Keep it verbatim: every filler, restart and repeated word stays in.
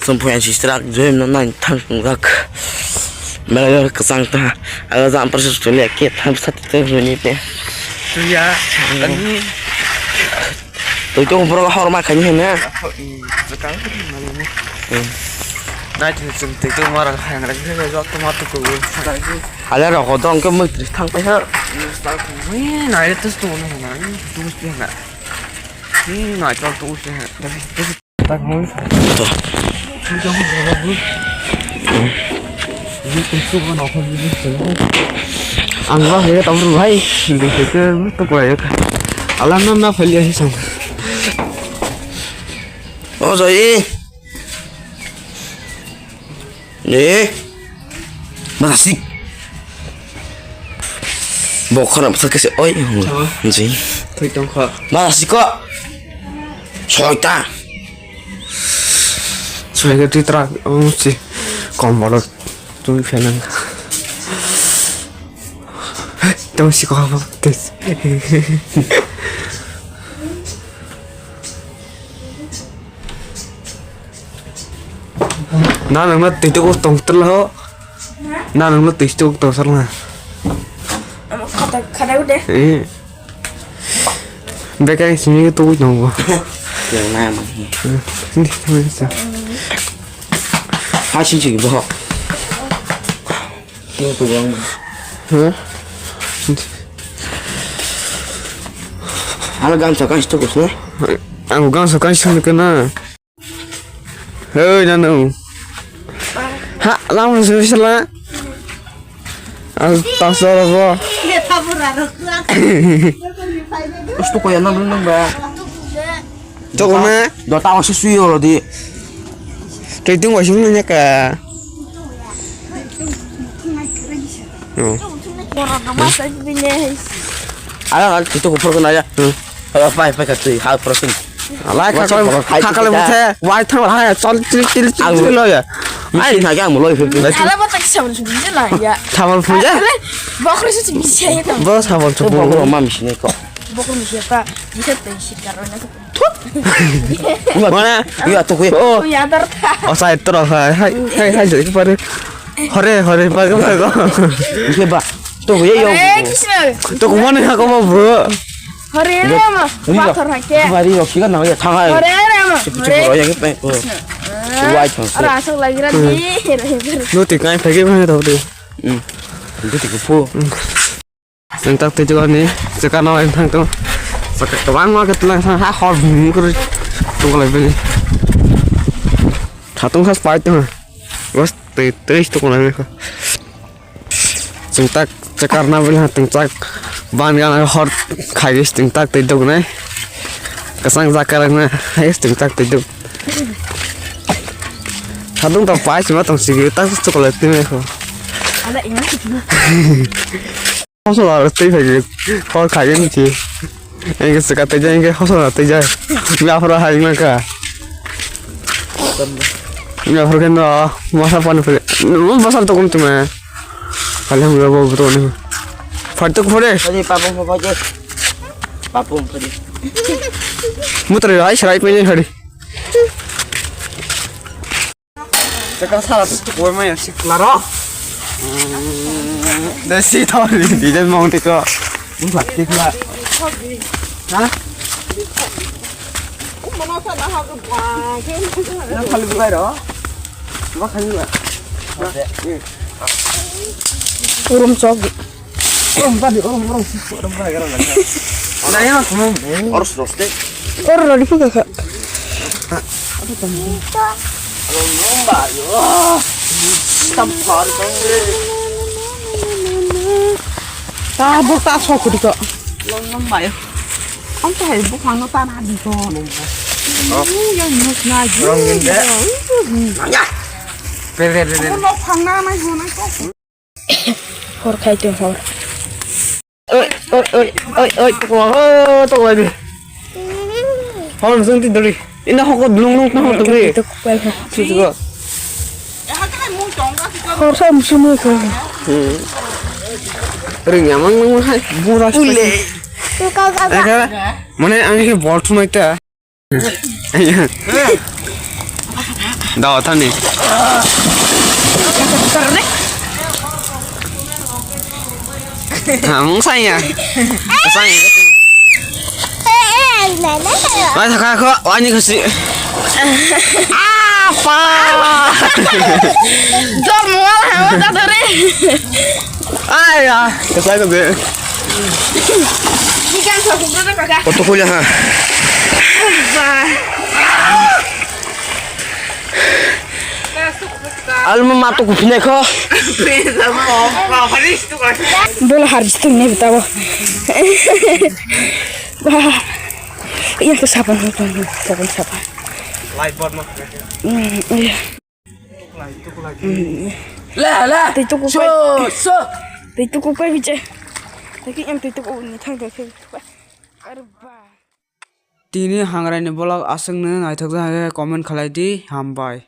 Sumpuyan si strak joim no nang thang tunggak. Mela yo kesang ta. Ala jam persis tu le ke thang sat te runi te. Tuya. Ani. Tui tu borok hor ma khani hena. Betang mani. Nai tu sum tui tu mara khang ra ke jok tu ma tu ku. Ala ro ko dong ke mui thang pai ha. Nai tu tu na. Tu tu na. Ni nai tu tu. Ang ba he tawar bai, hindi ke tu ko ya. Alam na na phali ahi sang. O jai. Ni. Masik. Bo khorang bwswk khe se oi. Tama. Ji. Thwi tong kha. Masik ko. Soita. Soita twi tra, um, si. Kom bolo. Twi phenang. Tong si ko habo. Na nang na twi tok tong tla ho. Na nang na twi tok tong sal na. Khata, khata ude. Eh. Bekai simi tu tongo. Yang na ma. Ni, ni, ni. Ha sing sing bo. Ni tu yang. Ha? Hala gamsa kan stok usna. Ang gamsa kan stok na. Hei, nanu. Ha, lamun sui sala. Ang tasoro bo. Ustu ko ya nanu nang ba. Toko na. Do ta wasi sui oro di. Tei tung wasi nanya ka. Oh. Ala ngan itu ko pura nanya. Hmm. Pai pai ka tui hal pura sing. Alai kakal kakal buthe wai thang hai chol chil chil chil chil lo ya. Ai na ga mo lo phi. Ala ba tak sabun sabun je la ya. Thabal phun ja. Bokro se chim se ya. Bo sabal chu. Bokro ma mi sini ko. Bokro mi se ta. Ni se te si karo na. Mana? Iya tuh gue. Oh. Ya dar ta. Oh, saya terus hai hai hai hai jadi pare. Hore hore pare pare. Iya ba. Tuh gue yo. Eh, kisna. Tuh gue mana ya kau mau bu? Hore re ma. Ini ba. Motor hake. Bari yo kira na ya thang hai. Hore re ma. Cepat cepat ya kita. Wai thang. Ora asal lagi ra di. Lu tik ngai phage mana tau deh. Hmm. Itu tik fu. Chwng tak twi jagani chwkano wng thang tongo. Chwka kwbangma khe twlang thang ha hor bumung kwrwi tonglaibani. Khatung kha pai tongo. Bos twi twi tonglaibani kho. Chwng tak chwkarna bwlai ha chwng tak ban gana hor khaigwi chwng tak twi dognai. Kwchang jakarangna hai chwng tak twi dog. Khatung tak pai chwng tong sigi tak chocolate twi mai kho. Ada iman sih. Hosol aro tei phai hor khai ni chi. Engke sika tei jai engke hosol aro tei jai. Mi aphro hai ma ka. Mi aphro kendo masa pani phre. Masa to kum tuma. Kali hum lo bo to ni. Phar to phore. Ani papung phore. Papung phore. Mutre ai sarai pe ni hari. Chakang sala tu tu koi maya si klaro. Desi thori di den mong tiko. Bung lak tik la. Ha? Na thali bukai ro. Ma khani la. Urum chok. Orom bani, orom, orom, orom bani, orom bani. Naya, kumum. Oros, oros, deh. Oros, lagi pun kakak. Orom, orom bani, wah. Tam par, tam. Tabuk tak sok diko. Orom, orom bani. Ang tak hai buk hang no tan hadi ko. Oh. Yang nus na ji. Orom gini deh. Nanya. Pere, pere. Aku nok hang na mai hona ko. Hor khai tong hor. Oi, oi, oi, oi, oi, tokla, oh, tokla ni. Hor jeng ti dori. Ina hoko dulung nung tong hor dori. Tok pai ha. Susu ko. Hor sa musu mu ko. Hmm. Ring ya mang mang hai. Bura. Ule. Mane ang ke bol thumai ta. Dawa thani. Hamung saya. Saya. Wai thaka kho, wani khasi. Apa? Dor mual hawa ta dore. Aya, kasai ko be. Ikan sa kubra ta kaka. Foto ko ha. Ba. Alma mato kupine kho. Bola har jitu ne bitabo. Wah. Iya ke sapan sapan sapan sapan. Light board ma. Hmm, iya. Le le. Tei tuku so kai. So. Tei tuku kai biche. Tei ki em tei tuku ni thang thang. Arba. Tini hangrai ni vlog aswk no naithok jak comment khlai di, hambai.